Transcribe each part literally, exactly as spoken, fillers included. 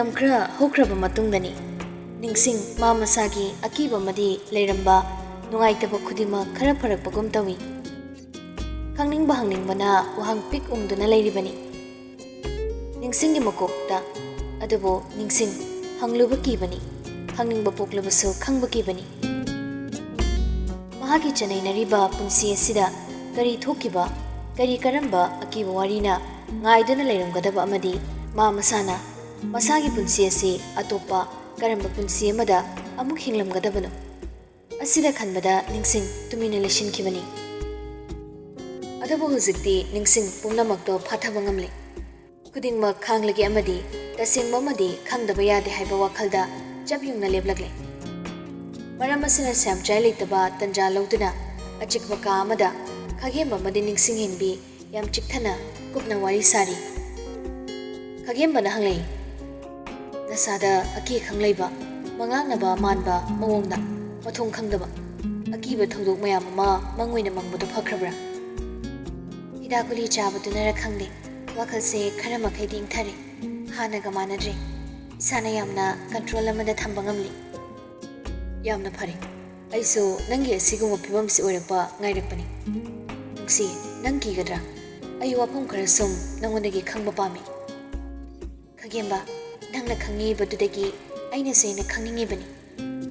ꯃꯇꯝ ꯈꯔ ꯍꯧꯈ꯭ꯔꯕ ꯃꯇꯨꯡꯗꯅꯤ ꯅꯤꯡꯁꯤꯡ ꯃꯥ ꯃꯁꯥꯒꯤ ꯑꯀꯤꯕ ꯑꯃꯗꯤ ꯂꯩꯔꯝꯕ ꯅꯨꯡꯉꯥꯏꯇꯕ ꯈꯨꯗꯤꯡꯃꯛ ꯈꯔ ꯐꯔꯛꯄꯒꯨꯝ ꯇꯧꯏ꯫ ꯈꯪꯅꯤꯡꯕ ꯍꯪꯅꯤꯡꯕꯅ ꯋꯥꯍꯪ ꯄꯤꯛ ꯎꯝꯗꯨꯅ ꯂꯩꯔꯤꯕꯅꯤ ꯅꯤꯡꯁꯤꯡꯒꯤ ꯃꯀꯣꯛꯇ꯫ ꯑꯗꯨꯕꯨ ꯅꯤꯡꯁꯤꯡ ꯍꯪꯂꯨꯕ ꯀꯤꯕꯅꯤ, ꯈꯪꯅꯤꯡꯕ ꯄꯣꯛꯂꯕꯁꯨ ꯈꯪꯕ ꯀꯤꯕꯅꯤ꯫ ꯃꯍꯥꯛꯀꯤ ꯆꯅꯩꯅꯔꯤꯕ ꯄꯨꯟꯁꯤ ꯑꯁꯤꯗ ꯀꯔꯤ ꯊꯣꯛꯈꯤꯕ, ꯀꯔꯤ ꯀꯔꯝꯕ ꯑꯀꯤꯕ ꯋꯥꯔꯤꯅ ꯉꯥꯏꯗꯨꯅ ꯂꯩꯔꯝꯒꯗꯕ ꯑꯃꯗꯤ ꯃꯥ ꯃꯁꯥꯅ ꯃꯁꯥꯒꯤ ꯄꯨꯟꯁꯤ ꯑꯁꯤ ꯑꯇꯣꯞꯄ ꯀꯔꯝꯕ ꯄꯨꯟꯁꯤ ꯑꯃꯗ ꯑꯃꯨꯛ ꯍꯤꯡꯂꯝꯒꯗꯕꯅꯣ? ꯑꯁꯤꯗ ꯈꯟꯕꯗ ꯅꯤꯡꯁꯤꯡ ꯇꯨꯃꯤꯟꯅ ꯂꯩꯁꯤꯟꯈꯤꯕꯅꯤ꯫ ꯑꯗꯨꯕꯨ ꯍꯧꯖꯤꯛꯇꯤ ꯅꯤꯡꯁꯤꯡ ꯄꯨꯝꯅꯃꯛꯇꯣ ꯐꯥꯊꯕ ꯉꯝꯂꯦ꯫ ꯈꯨꯗꯤꯡꯃꯛ ꯈꯥꯡꯂꯒꯦ ꯑꯃꯗꯤ ꯇꯁꯦꯡꯕ ꯑꯃꯗꯤ ꯈꯪꯗꯕ ꯌꯥꯗꯦ ꯍꯥꯏꯕ ꯋꯥꯈꯜꯗ ꯆꯞ ꯌꯨꯡꯅ ꯂꯦꯞꯂꯛꯂꯦ꯫ ꯃꯔꯝ ꯑꯁꯤꯅ ꯁꯦꯝꯆꯥꯏ ꯂꯩꯇꯕ ꯇꯟꯖꯥ ꯂꯧꯗꯨꯅ ꯑꯆꯤꯛꯄ ꯀꯥ ꯑꯃꯗ ꯈꯥꯒꯦꯝꯕ ꯑꯃꯗꯤ ꯅꯤꯡꯁꯤꯡ ꯍꯦꯟꯕꯤ ꯌꯥꯝ ꯆꯤꯛꯊꯅ ꯀꯨꯞꯅ ꯋꯥꯔꯤ ꯁꯥꯔꯤ꯫ ꯈꯥꯒꯦꯝꯕꯅ ꯍꯪꯂꯛꯏ, "ꯅꯁꯥꯗ ꯑꯀꯤ ꯑꯈꯪ ꯂꯩꯕ, ꯃꯪꯂꯥꯛꯅꯕ ꯃꯥꯟꯕ ꯃꯑꯣꯡꯗ ꯃꯊꯣꯡ ꯈꯪꯗꯕ ꯑꯀꯤꯕ ꯊꯧꯗꯣꯛ ꯃꯌꯥꯝ ꯑꯃ ꯃꯪ ꯑꯣꯏꯅ ꯃꯪꯕꯗꯨ ꯐꯈ꯭ꯔꯕ꯭ꯔꯥ?" ꯍꯤꯗꯥꯛ ꯒꯨꯂꯤ ꯆꯥꯕꯗꯨꯅꯔ ꯈꯪꯗꯦ, ꯋꯥꯈꯜꯁꯦ ꯈꯔ ꯃꯈꯩꯗꯤ ꯏꯪꯊꯔꯦ꯫ ꯍꯥꯟꯅꯒ ꯃꯥꯟꯅꯗ꯭ꯔꯦ꯫ ꯏꯁꯥꯅ ꯌꯥꯝꯅ ꯀꯟꯇ꯭ꯔꯣꯜ ꯑꯃꯗ ꯊꯝꯕ ꯉꯝꯂꯤ꯫ ꯌꯥꯝꯅ ꯐꯔꯦ꯫ ꯑꯩꯁꯨ ꯅꯪꯒꯤ ꯑꯁꯤꯒꯨꯝꯕ ꯐꯤꯕꯝꯁꯤ ꯑꯣꯏꯔꯛꯄ ꯉꯥꯏꯔꯛꯄꯅꯤ꯫ ꯅꯨꯡꯁꯤ, ꯅꯪ ꯀꯤꯒꯗ꯭ꯔꯥ? ꯑꯩ ꯋꯥꯐꯝ ꯈꯔ ꯁꯨꯝ ꯅꯪꯉꯣꯟꯗꯒꯤ ꯈꯪꯕ ꯄꯥꯝꯃꯤ꯫ ꯈꯥꯒꯦꯝꯕ, ꯅꯪꯅ ꯈꯪꯉꯤꯕꯗꯨꯗꯒꯤ ꯑꯩꯅꯁꯨ ꯍꯦꯟꯅ ꯈꯪꯅꯤꯡꯉꯤꯕꯅꯤ꯫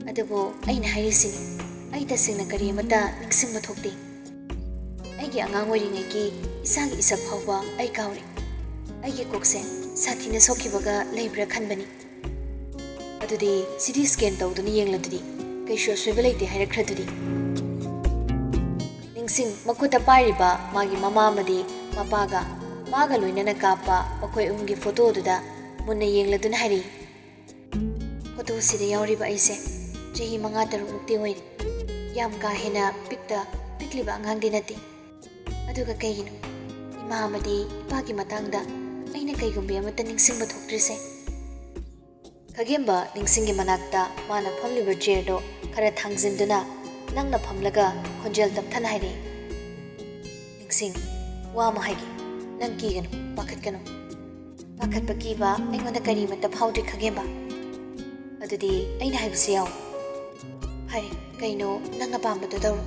ꯑꯗꯨꯕꯨ ꯑꯩꯅ ꯍꯥꯏꯔꯤꯁꯤꯅꯤ, ꯑꯩ ꯇꯁꯦꯡꯅ ꯀꯔꯤ ꯑꯃꯠꯇ ꯅꯤꯡꯁꯤꯡꯕ ꯊꯣꯛꯇꯦ꯫ ꯑꯩꯒꯤ ꯑꯉꯥꯡ ꯑꯣꯏꯔꯤꯉꯩꯒꯤ ꯏꯁꯥꯒꯤ ꯏꯁꯛ ꯐꯥꯎꯕ ꯑꯩ ꯀꯥꯎꯔꯦ꯫ ꯑꯩꯒꯤ ꯀꯣꯛꯁꯦ ꯁꯥꯊꯤꯅ ꯁꯣꯛꯈꯤꯕꯒ ꯂꯩꯕ꯭ꯔꯥ ꯈꯟꯕꯅꯤ꯫ ꯑꯗꯨꯗꯤ ꯁꯤ ꯇꯤ ꯁ꯭ꯀꯦꯟ ꯇꯧꯗꯨꯅ ꯌꯦꯡꯂꯗꯨꯗꯤ ꯀꯩꯁꯨ ꯑꯁꯣꯏꯕ ꯂꯩꯇꯦ ꯍꯥꯏꯔꯛꯈ꯭ꯔꯗꯨꯗꯤ꯫ ꯅꯤꯡꯁꯤꯡ ꯃꯈꯨꯠꯇ ꯄꯥꯏꯔꯤꯕ ꯃꯥꯒꯤ ꯃꯃꯥ ꯑꯃꯗꯤ ꯃꯄꯥꯒ ꯃꯥꯒ ꯂꯣꯏꯅꯅ ꯀꯥꯞꯄ ꯃꯈꯣꯏ ꯑꯍꯨꯝꯒꯤ ꯐꯣꯇꯣꯗꯨꯗ ꯃꯨꯟꯅ ꯌꯦꯡꯂꯗꯨꯅ ꯍꯥꯏꯔꯛꯏ, "ꯐꯣꯇꯣꯁꯤꯗ ꯌꯥꯎꯔꯤꯕ ꯑꯩꯁꯦ ꯆꯍꯤ ꯃꯉꯥ ꯇꯔꯨꯛꯃꯨꯛꯇꯤ ꯑꯣꯏꯔꯦ꯫ ꯌꯥꯝ ꯀꯥ ꯍꯦꯟꯅ ꯄꯤꯛꯇ ꯄꯤꯛꯂꯤꯕ ꯑꯉꯥꯡꯗꯤ ꯅꯠꯇꯦ꯫ ꯑꯗꯨꯒ ꯀꯩꯒꯤꯅꯣ ꯏꯃꯥ ꯑꯃꯗꯤ ꯏꯄꯥꯒꯤ ꯃꯇꯥꯡꯗ ꯑꯩꯅ ꯀꯩꯒꯨꯝꯕꯤ ꯑꯃꯠꯇ ꯅꯤꯡꯁꯤꯡꯕ ꯊꯣꯛꯇ꯭ꯔꯤꯁꯦ?" ꯈꯥꯒꯦꯝꯕ ꯅꯤꯡꯁꯤꯡꯒꯤ ꯃꯅꯥꯛꯇ ꯃꯥꯅ ꯐꯝꯂꯤꯕ ꯆꯤꯌꯔꯗꯣ ꯈꯔ ꯊꯥꯡꯖꯤꯟꯗꯨꯅ ꯅꯪꯅ ꯐꯝꯂꯒ ꯈꯣꯟꯖꯦꯜ ꯇꯞꯊꯅ ꯍꯥꯏꯔꯛꯏ, "ꯅꯤꯡꯁꯤꯡ, ꯋꯥ ꯑꯃ ꯍꯥꯏꯒꯦ꯫ ꯅꯪ ꯀꯤꯒꯅꯨ, ꯄꯥꯈꯠꯀꯅꯨ꯫ ꯄꯥꯈꯠꯄ ꯀꯤꯕ ꯑꯩꯉꯣꯟꯗ ꯀꯔꯤꯃꯠꯇ ꯐꯥꯎꯗ꯭ꯔꯤ ꯈꯒꯦꯝꯕ꯫ ꯑꯗꯨꯗꯤ ꯑꯩꯅ ꯍꯥꯏꯕꯁꯦ ꯌꯥꯎ꯫ ꯐꯔꯦ, ꯀꯩꯅꯣ ꯅꯪꯅ ꯄꯥꯝꯕꯗꯣ ꯇꯧꯔꯣ꯫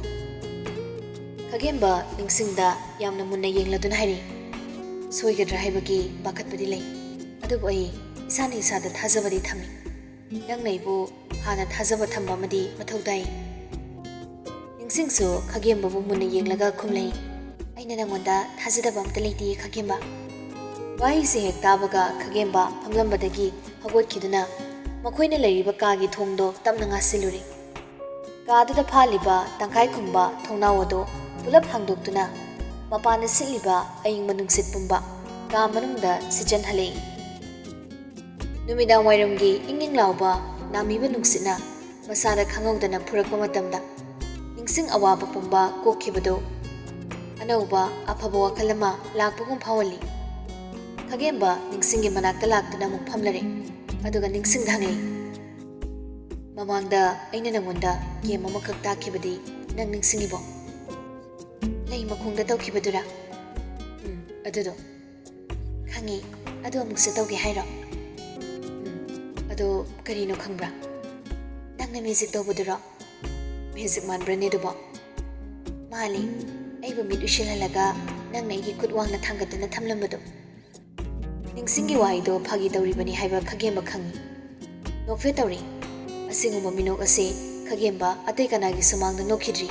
ꯈꯒꯦꯝꯕ ꯅꯤꯡꯁꯤꯡꯗ ꯌꯥꯝꯅ ꯃꯨꯟꯅ ꯌꯦꯡꯂꯗꯨꯅ ꯍꯥꯏꯔꯛꯏ꯫ ꯁꯣꯏꯒꯗ꯭ꯔꯥ ꯍꯥꯏꯕꯒꯤ ꯄꯥꯈꯠꯄꯗꯤ ꯂꯩ, ꯑꯗꯨꯕꯨ ꯑꯩ ꯏꯁꯥꯅ ꯏꯁꯥꯗ ꯊꯥꯖꯕꯗꯤ ꯊꯝꯃꯤ꯫ ꯅꯪꯅ ꯑꯩꯕꯨ ꯍꯥꯟꯅ ꯊꯥꯖꯕ ꯊꯝꯕ ꯑꯃꯗꯤ ꯃꯊꯧ ꯇꯥꯏ꯫ ꯅꯤꯡꯁꯤꯡꯁꯨ ꯈꯒꯦꯝꯕꯕꯨ ꯃꯨꯟꯅ ꯌꯦꯡꯂꯒ ꯈꯨꯝꯂꯛꯏ꯫ ꯑꯩꯅ ꯅꯪꯉꯣꯟꯗ ꯊꯥꯖꯗꯕ ꯑꯝꯇ ꯂꯩꯇꯦ ꯈꯒꯦꯝꯕ꯫ ꯋꯥꯍꯩꯁꯦ ꯍꯦꯛ ꯇꯥꯕꯒ ꯈꯒꯦꯝꯕ ꯐꯝꯂꯝꯕꯗꯒꯤ ꯍꯧꯒꯠꯈꯤꯗꯨꯅ ꯃꯈꯣꯏꯅ ꯂꯩꯔꯤꯕ ꯀꯥꯒꯤ ꯊꯣꯡꯗꯣ ꯇꯞꯅ ꯉꯥꯁꯤꯜꯂꯨꯔꯦ꯫ ꯀꯥꯗꯨꯗ ꯐꯥꯜꯂꯤꯕ ꯇꯪꯈꯥꯏ ꯈꯨꯝꯕ ꯊꯣꯡꯅꯥꯎ ꯑꯗꯨ ꯄꯨꯂꯞ ꯍꯥꯡꯗꯣꯛꯇꯨꯅ ꯃꯄꯥꯟꯗ ꯁꯤꯠꯂꯤꯕ ꯑꯏꯪꯕ ꯅꯨꯡꯁꯤꯠ ꯄꯨꯝꯕ ꯀꯥ ꯃꯅꯨꯡꯗ ꯁꯤꯠꯆꯟꯍꯜꯂꯛꯏ꯫ ꯅꯨꯃꯤꯗꯥꯡ ꯋꯥꯏꯔꯝꯒꯤ ꯏꯪ ꯏꯪ ꯂꯥꯎꯕ ꯅꯥꯃꯤꯕ ꯅꯨꯡꯁꯤꯠꯅ ꯃꯁꯥꯗ ꯈꯪꯍꯧꯗꯅ ꯐꯨꯔꯛꯄ ꯃꯇꯝꯗ ꯅꯤꯡꯁꯤꯡ ꯑꯋꯥꯕ ꯄꯨꯝꯕ ꯀꯣꯛꯈꯤꯕꯗꯨ ꯑꯅꯧꯕ ꯑꯐꯕ ꯋꯥꯈꯜ ꯑꯃ ꯂꯥꯛꯄꯒꯨꯝ ꯐꯥꯎꯍꯜꯂꯤ꯫ ꯈꯒꯦꯝꯕ ꯅꯤꯡꯁꯤꯡꯒꯤ ꯃꯅꯥꯛꯇ ꯂꯥꯛꯇꯨꯅ ꯑꯃꯨꯛ ꯐꯝꯂꯔꯦ, ꯑꯗꯨꯒ ꯅꯤꯡꯁꯤꯡꯗ ꯍꯪꯂꯛꯏ, "ꯃꯃꯥꯡꯗ ꯑꯩꯅ ꯅꯪꯉꯣꯟꯗ ꯒꯦꯝ ꯑꯃꯈꯛ ꯇꯥꯛꯈꯤꯕꯗꯤ ꯅꯪ ꯅꯤꯡꯁꯤꯡꯉꯤꯕꯣ?" "ꯂꯩ ꯃꯈꯣꯡꯗ ꯇꯧꯈꯤꯕꯗꯨꯔꯥ?" "ꯎꯝ, ꯑꯗꯨꯗꯣ꯫" "ꯈꯪꯉꯤ, ꯑꯗꯨ ꯑꯃꯨꯛꯁꯨ ꯇꯧꯒꯦ ꯍꯥꯏꯔꯣ?" "ꯎꯝ, ꯑꯗꯣ ꯀꯔꯤꯅꯣ ꯈꯪꯕ꯭ꯔꯥ? ꯅꯪꯅ ꯃ꯭ꯌꯨꯖꯤꯛ ꯇꯧꯕꯗꯨꯔꯣ?" "ꯃ꯭ꯌꯨꯖꯤꯛ ꯃꯥꯟꯕ꯭ꯔꯅꯦ ꯑꯗꯨꯕꯣ?" "ꯃꯥꯜꯂꯤ, ꯑꯩꯕꯨ ꯃꯤꯠ ꯎꯏꯁꯤꯜꯍꯜꯂꯒ ꯅꯪꯅ ꯑꯩꯒꯤ ꯈꯨꯠ ꯋꯥꯡꯅ ꯊꯥꯡꯒꯠꯇꯨꯅ ꯊꯝꯂꯝꯕꯗꯣ꯫" ꯅꯤꯡꯁꯤꯡꯒꯤ ꯋꯥꯍꯩꯗꯣ ꯐꯥꯒꯤ ꯇꯧꯔꯤꯕꯅꯤ ꯍꯥꯏꯕ ꯈꯒꯦꯝꯕ ꯈꯪꯏ꯫ ꯅꯣꯛꯐꯦꯠ ꯇꯧꯔꯤ꯫ ꯑꯁꯤꯒꯨꯝꯕ ꯃꯤꯅꯣꯛ ꯑꯁꯤ ꯈꯒꯦꯝꯕ ꯑꯇꯩ ꯀꯅꯥꯒꯤꯁꯨ ꯃꯥꯡꯗ ꯅꯣꯛꯈꯤꯗ꯭ꯔꯤ꯫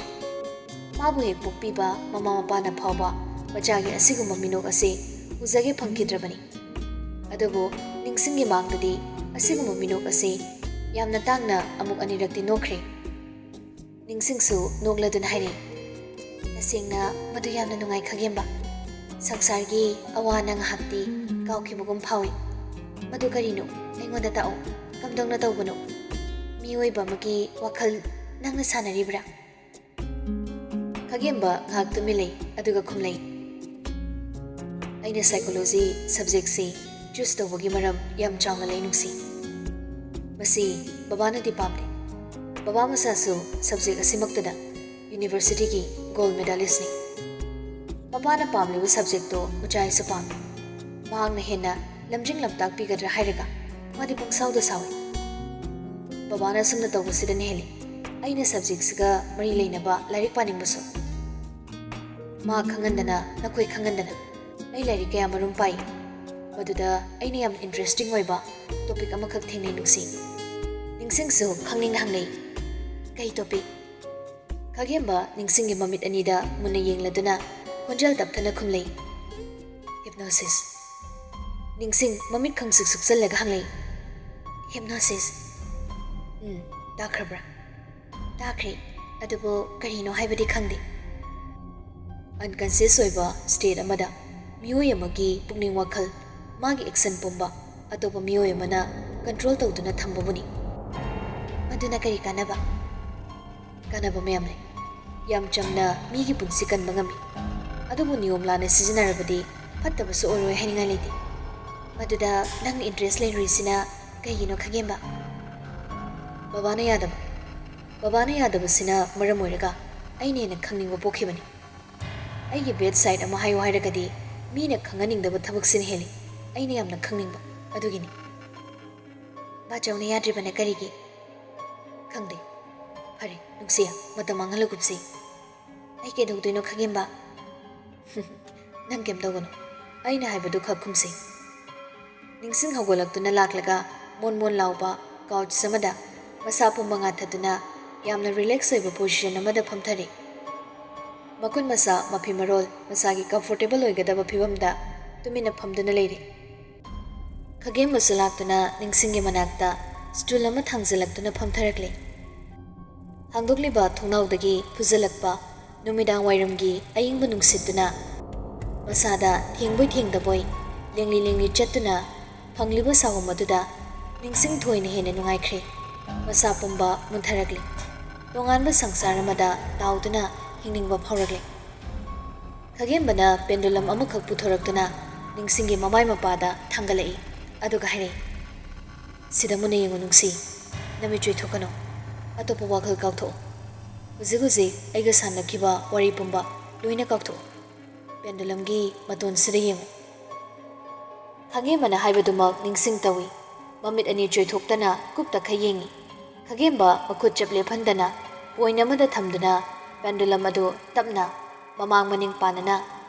ꯃꯥꯕꯨ ꯍꯦꯛ ꯄꯣꯛꯄꯤꯕ ꯃꯃꯥ ꯃꯄꯥꯅ ꯐꯥꯎꯕ ꯃꯆꯥꯒꯤ ꯑꯁꯤꯒꯨꯝꯕ ꯃꯤꯅꯣꯛ ꯑꯁꯤ ꯎꯖꯒꯦ ꯐꯪꯈꯤꯗ꯭ꯔꯕꯅꯤ꯫ ꯑꯗꯨꯕꯨ ꯅꯤꯡꯁꯤꯡꯒꯤ ꯃꯥꯡꯗꯗꯤ ꯑꯁꯤꯒꯨꯝꯕ ꯃꯤꯅꯣꯛ ꯑꯁꯤ ꯌꯥꯝꯅ ꯇꯥꯡꯅ ꯑꯃꯨꯛ ꯑꯅꯤꯔꯛꯇꯤ ꯅꯣꯛꯈ꯭ꯔꯦ꯫ ꯅꯤꯡꯁꯤꯡꯁꯨ ꯅꯣꯛꯂꯗꯨꯅ ꯍꯥꯏꯔꯛꯏ, "ꯇꯁꯦꯡꯅ ꯃꯗꯨ ꯌꯥꯝꯅ ꯅꯨꯡꯉꯥꯏ ꯈꯒꯦꯝꯕ꯫ ꯁꯪꯁꯥꯔꯒꯤ ꯑꯋꯥ ꯑꯅꯥ ꯉꯥꯏꯍꯥꯛꯇꯤ ꯀꯥꯎꯈꯤꯕꯒꯨꯝ ꯐꯥꯎꯏ꯫ ꯃꯗꯨ ꯀꯔꯤꯅꯣ? ꯑꯩꯉꯣꯟꯗ ꯇꯥꯛꯑꯣ꯫ ꯀꯝꯗꯧꯅ ꯇꯧꯕꯅꯣ? ꯃꯤꯑꯣꯏꯕ ꯑꯃꯒꯤ ꯋꯥꯈꯜ ꯅꯪꯅ ꯁꯥꯟꯅꯔꯤꯕ꯭ꯔꯥ?" ꯈꯒꯦꯝꯕ ꯉꯥꯏꯍꯥꯛ ꯇꯨꯃꯤꯟ ꯂꯩ, ꯑꯗꯨꯒ ꯈꯨꯝꯂꯩ, "ꯑꯩꯅ psychology subjectꯁꯤ choose ꯇꯧꯕꯒꯤ ꯃꯔꯝ ꯌꯥꯝ ꯆꯥꯎꯅ ꯂꯩ, ꯅꯨꯡꯁꯤ꯫ ꯃꯁꯤ ꯕꯕꯥꯅꯗꯤ ꯄꯥꯝꯗꯦ꯫ ꯕꯕꯥ ꯃꯁꯥꯁꯨ subject ꯑꯁꯤꯃꯛꯇꯗ universityꯒꯤ gold medalistꯅꯤ꯫ ꯃꯄꯥꯅ ꯄꯥꯝꯂꯤꯕ subjectꯇꯣ ꯃꯆꯥꯁꯨ ꯄꯥꯝꯃꯤ꯫ ꯃꯍꯥꯛꯅ ꯍꯦꯟꯅ ꯂꯝꯖꯤꯡ ꯂꯝꯇꯥꯛꯄꯤꯒꯗ꯭ꯔꯥ ꯍꯥꯏꯔꯒ ꯃꯥꯗꯤ ꯄꯪꯁꯥꯎꯗ ꯁꯥꯎꯏ꯫ ꯕꯕꯥꯅ ꯑꯁꯨꯝꯅ ꯇꯧꯕꯁꯤꯗꯅ ꯍꯦꯜꯂꯤ ꯑꯩꯅ ꯁꯕꯖꯦꯛꯁꯤꯒ ꯃꯔꯤ ꯂꯩꯅꯕ ꯂꯥꯏꯔꯤꯛ ꯄꯥꯅꯤꯡꯕꯁꯨ꯫ ꯃꯥ ꯈꯪꯍꯟꯗꯅ, ꯅꯈꯣꯏ ꯈꯪꯍꯟꯗꯅ ꯑꯩ ꯂꯥꯏꯔꯤꯛ ꯀꯌꯥ ꯃꯔꯨꯝ ꯄꯥꯏ꯫ ꯃꯗꯨꯗ ꯑꯩꯅ ꯌꯥꯝ ꯏꯟꯇꯔꯦꯁꯇꯤꯡ ꯑꯣꯏꯕ ꯇꯣꯄꯤꯛ ꯑꯃꯈꯛ ꯊꯦꯡꯅꯩ ꯅꯨꯡꯁꯤ꯫ ꯅꯤꯡꯁꯤꯡꯁꯨ ꯈꯪꯅꯤꯡꯅ ꯍꯪꯂꯛꯏ꯫ "ꯀꯩ ꯇꯣꯄꯤꯛ?" ꯈꯥꯒꯦꯝꯕ ꯅꯤꯡꯁꯤꯡꯒꯤ ꯃꯃꯤꯠ ꯑꯅꯤꯗ ꯃꯨꯟꯅ ꯌꯦꯡꯂꯗꯨꯅ ꯈꯣꯟꯖꯦꯜ ꯇꯞꯊꯅ ꯈꯨꯝꯂꯛꯏ, "ꯍꯤꯞꯅꯣꯁꯤꯁ꯫" ꯅꯤꯡꯁꯤꯡ ꯃꯃꯤꯠ ꯈꯪꯁꯤꯛ ꯁꯨꯛꯆꯜꯂꯒ ꯍꯪꯂꯛꯏ, "ꯍꯤꯞꯅꯣꯁꯤꯁ?" "ꯎꯝ, ꯇꯥꯈ꯭ꯔꯕ꯭ꯔꯥ?" "ꯇꯥꯈ꯭ꯔꯦ, ꯑꯗꯨꯕꯨ ꯀꯔꯤꯅꯣ ꯍꯥꯏꯕꯗꯤ ꯈꯪꯗꯦ꯫" ꯑꯟꯀꯟꯁꯤꯌꯁ ꯑꯣꯏꯕ ꯁ꯭ꯇꯦꯠ ꯑꯃꯗ ꯃꯤꯑꯣꯏ ꯑꯃꯒꯤ ꯄꯨꯛꯅꯤꯡ ꯋꯥꯈꯜ, ꯃꯥꯒꯤ ꯑꯦꯛꯁꯟ ꯄꯨꯝꯕ ꯑꯇꯣꯞꯄ ꯃꯤꯑꯣꯏ ꯑꯃꯅ ꯀꯟꯇ꯭ꯔꯣꯜ ꯇꯧꯗꯨꯅ ꯊꯝꯕꯕꯨꯅꯤ꯫ "ꯑꯗꯨꯅ ꯀꯔꯤ ꯀꯥꯟꯅꯕ?" "ꯀꯥꯟꯅꯕ ꯃꯌꯥꯝ ꯂꯩ꯫ ꯌꯥꯝ ꯆꯝꯅ ꯃꯤꯒꯤ ꯄꯨꯟꯁꯤ ꯀꯟꯕ ꯉꯝꯃꯤ꯫ ꯑꯗꯨꯕꯨ ꯅꯤꯌꯣꯝ ꯂꯥꯟꯅ ꯁꯤꯖꯤꯟꯅꯔꯕꯗꯤ ꯐꯠꯇꯕꯁꯨ ꯑꯣꯏꯔꯣꯏ ꯍꯥꯏꯅꯤꯡꯉꯥꯏ ꯂꯩꯇꯦ꯫ ꯃꯗꯨꯗ ꯅꯪꯅ ꯏꯟꯇꯔꯦꯁ ꯂꯩꯔꯨꯔꯤꯁꯤꯅ ꯀꯩꯒꯤꯅꯣ, ꯈꯥꯒꯦꯝꯕ?" "ꯕꯕꯥꯅ ꯌꯥꯗꯕ꯫ ꯕꯕꯥꯅ ꯌꯥꯗꯕꯁꯤꯅ ꯃꯔꯝ ꯑꯣꯏꯔꯒ ꯑꯩꯅ ꯍꯦꯟꯅ ꯈꯪꯅꯤꯡꯕ ꯄꯣꯛꯈꯤꯕꯅꯤ꯫ ꯑꯩꯒꯤ ꯕꯦꯗ ꯁꯥꯏꯠ ꯑꯃ ꯍꯥꯏꯌꯨ ꯍꯥꯏꯔꯒꯗꯤ ꯃꯤꯅ ꯈꯪꯍꯟꯅꯤꯡꯗꯕ ꯊꯕꯛꯁꯤꯅ ꯍꯦꯜꯂꯤ ꯑꯩꯅ ꯌꯥꯝꯅ ꯈꯪꯅꯤꯡꯕ꯫ ꯑꯗꯨꯒꯤꯅꯤ꯫" "ꯕꯥꯆꯧꯅ ꯌꯥꯗ꯭ꯔꯤꯕꯅ ꯀꯔꯤꯒꯤ?" "ꯈꯪꯗꯦ꯫" "ꯐꯔꯦ, ꯅꯨꯡꯁꯤꯌꯥ, ꯃꯇꯝ ꯃꯥꯡꯍꯜꯂꯒꯨꯞꯁꯤ꯫" "ꯑꯩ ꯀꯩꯗꯧꯗꯣꯏꯅꯣ, ꯈꯥꯒꯦꯝꯕ?" "ꯅꯪ ꯀꯩꯝ ꯇꯧꯒꯅꯨ, ꯑꯩꯅ ꯍꯥꯏꯕꯗꯨ ꯈꯛ ꯈꯨꯝꯁꯤ꯫" ꯅꯤꯡꯁꯤꯡ ꯍꯧꯒꯠꯂꯛꯇꯨꯅ ꯂꯥꯛꯂꯒ ꯃꯣꯟ ꯃꯣꯟ ꯂꯥꯎꯕ ꯀꯥꯎꯆ ꯑꯃꯗ ꯃꯁꯥ ꯄꯨꯝꯕ ꯉꯥꯊꯗꯨꯅ ꯌꯥꯝꯅ ꯔꯤꯂꯦꯛꯁ ꯑꯣꯏꯕ ꯄꯣꯖꯤꯁꯟ ꯑꯃꯗ ꯐꯝꯊꯔꯦ꯫ ꯃꯈꯨꯠ ꯃꯁꯥ ꯃꯐꯤ ꯃꯔꯣꯜ ꯃꯁꯥꯒꯤ ꯀꯝꯐꯣꯔꯇꯦꯕꯜ ꯑꯣꯏꯒꯗꯕ ꯐꯤꯕꯝꯗ ꯇꯨꯃꯤꯟꯅ ꯐꯝꯗꯨꯅ ꯂꯩꯔꯦ꯫ ꯈꯥꯒꯦꯝꯕꯁꯨ ꯂꯥꯛꯇꯨꯅ ꯅꯤꯡꯁꯤꯡꯒꯤ ꯃꯅꯥꯛꯇ ꯁ꯭ꯇꯨꯜ ꯑꯃ ꯊꯥꯡꯖꯤꯜꯂꯛꯇꯨꯅ ꯐꯝꯊꯔꯛꯂꯦ꯫ ꯍꯥꯡꯗꯣꯛꯂꯤꯕ ꯊꯣꯡꯅꯥꯎꯗꯒꯤ ꯐꯨꯖꯜꯂꯛꯄ ꯅꯨꯃꯤꯗꯥꯡ ꯋꯥꯏꯔꯝꯒꯤ ꯑꯏꯪꯕ ꯅꯨꯡꯁꯤꯠꯇꯨꯅ ꯃꯁꯥꯗ ꯊꯦꯡꯕꯣꯏ ꯊꯦꯡꯗꯕꯣꯏ ꯂꯦꯡꯂꯤ ꯂꯦꯡꯂꯤ ꯆꯠꯇꯨꯅ ꯐꯪꯂꯤꯕ ꯁꯥꯍꯨꯝ ꯑꯗꯨꯗ ꯅꯤꯡꯁꯤꯡ ꯊꯣꯏꯅ ꯍꯦꯟꯅ ꯅꯨꯡꯉꯥꯏꯈ꯭ꯔꯦ꯫ ꯃꯁꯥ ꯄꯨꯝꯕ ꯃꯨꯟꯊꯔꯛꯂꯦ꯫ ꯇꯣꯉꯥꯟꯕ ꯁꯪꯁꯥꯔ ꯑꯃꯗ ꯇꯥꯎꯗꯨꯅ ꯍꯤꯡꯅꯤꯡꯕ ꯐꯥꯎꯔꯛꯂꯦ꯫ ꯈꯥꯒꯦꯝꯕꯅ ꯄꯦꯟꯗꯨꯂꯝ ꯑꯃꯈꯛ ꯄꯨꯊꯣꯔꯛꯇꯨꯅ ꯅꯤꯡꯁꯤꯡꯒꯤ ꯃꯃꯥꯏ ꯃꯄꯥꯗ ꯊꯥꯡꯒꯠꯂꯛꯏ, ꯑꯗꯨꯒ ꯍꯥꯏꯔꯛꯏ, "ꯁꯤꯗ ꯃꯨꯟꯅ ꯌꯦꯡꯉꯨ ꯅꯨꯡꯁꯤ, ꯅꯃꯤꯠ ꯆꯣꯏꯊꯣꯛꯀꯅꯨ, ꯑꯇꯣꯞꯄ ꯋꯥꯈꯜ ꯀꯥꯎꯊꯣꯛꯎ꯫ ꯍꯧꯖꯤꯛ ꯍꯧꯖꯤꯛ ꯑꯩꯒ ꯁꯥꯟꯅꯈꯤꯕ ꯋꯥꯔꯤ ꯄꯨꯝꯕ ꯂꯣꯏꯅ ꯀꯥꯎꯊꯣꯛꯎ꯫ ꯄꯦꯟꯗꯨꯂꯝꯒꯤ ꯃꯇꯣꯟꯁꯤꯗ ꯌꯦꯡꯉꯨ꯫" ꯈꯥꯒꯦꯝꯕꯅ ꯍꯥꯏꯕꯗꯨꯃꯛ ꯅꯤꯡꯁꯤꯡ ꯇꯧꯏ꯫ ꯃꯃꯤꯠ ꯑꯅꯤ ꯆꯣꯏꯊꯣꯛꯇꯅ ꯀꯨꯞꯇ ꯈꯩ ꯌꯦꯡꯏ꯫ ꯈꯥꯒꯦꯝꯕ ꯃꯈꯨꯠ ꯆꯞ ꯂꯦꯞꯍꯟꯗꯅ ꯄꯣꯏꯟ ꯑꯃꯗ ꯊꯝꯗꯨꯅ ꯄꯦꯟꯗꯨꯂꯝ ꯑꯗꯨ ꯇꯞꯅ ꯃꯃꯥꯡ ꯃꯅꯤꯡ ꯄꯥꯟꯅꯅ